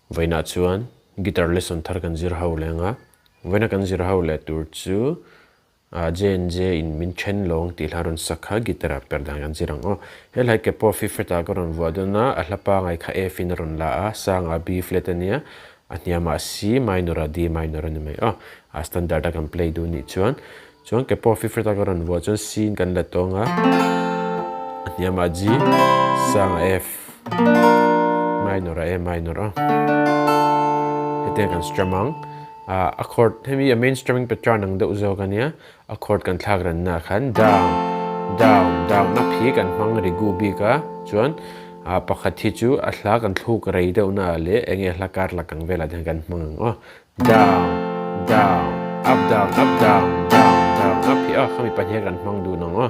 Vawiinah chuan guitar lesson thar kan zir ho leng a, vawiina kan zir ho leh tur chu JNJ in min then lawng tih hla rawn sak kha guitar ah per dan kan zir ang aw. He hlai ke pawh fifth ah ka rawn vuah dawn a, a hla pangai kha F in a rawn la a, sang ah B flat a nia, a hniam ah C minor ah D minor a ni mai aw. A standard a kan play duh nih chuan chuan ke pawh fifth ah ka rawn vuah chuan C in kan la tawng a, a hniam ah G, sang ah F minor ah A minor aw. Hetiang kan strum ang. A chord hemi a main strumming pattern ang deuh zawk a nia, a chord kan thlak ranna ah khan down, down, down a phi kan hmang rigu bik a, chuan pakhat hi chu a hla kan thluk rei deuh na ah leh eng nge hla kar lak ang velah te hian kan hmang ang aw. Down, down, up down, up down, down, down, up hi aw khami pahnih kan hmang dun ang aw.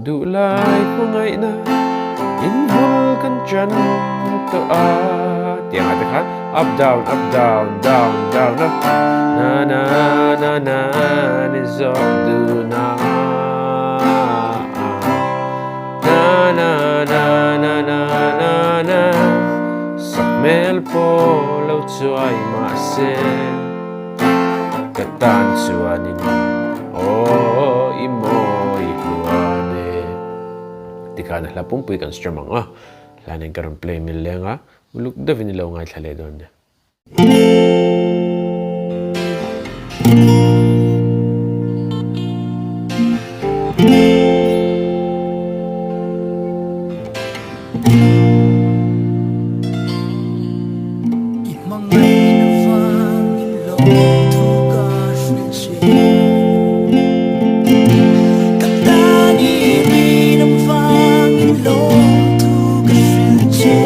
Duhlai hmangaihna inhmul kan chan tawh a tih ang ah te khan up down up down down down up na na na na ni zawk dun a na na na na na na na sakhmel pawh lo chuai mahse ka tan chuanin Aw i mawi hluan e. Tikhan a hla pumpui kan strum ang a, hla nen ka rawn play mil leng a, uluk deuhin i lo ngaithla leh dawn nia. I hmangaihna vangin lo thu ka hrilh che. Ka tan i rinawm vangin lo thu ka hrilh che.